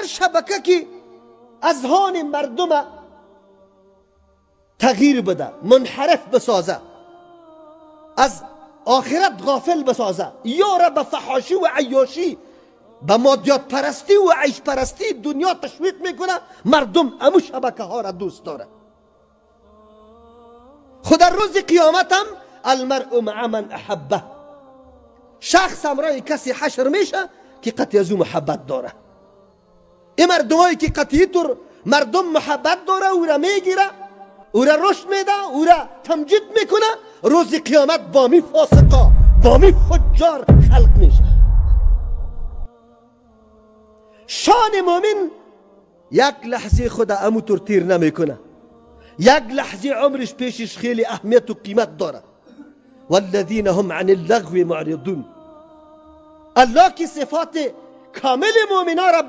هر شبکه که اذهان مردم تغییر بده، منحرف بسازه، از آخرت غافل بسازه، یا را به فحاشی و عیاشی، به مادیات پرستی و عیش پرستی دنیا تشویق میکنه، مردم امو شبکه ها را دوست داره. خود در روز قیامت هم المرء مع من احبه، شخص همراه کسی حشر میشه که قطعی از او محبت داره. این مردمایی که قطعی طور مردم محبت داره، او را میگیره، او را رشد میده، او را تمجید میکنه، روز قیامت با می فاسقا، با می فجار خلق میشه. شان مؤمن یک لحظه خود امو طور تیر نمیکنه، یک لحظه عمرش پیشش خیلی اهمیت و قیمت داره. والذین هم عن اللغو معرضون. الله که صفات کامل مؤمنا را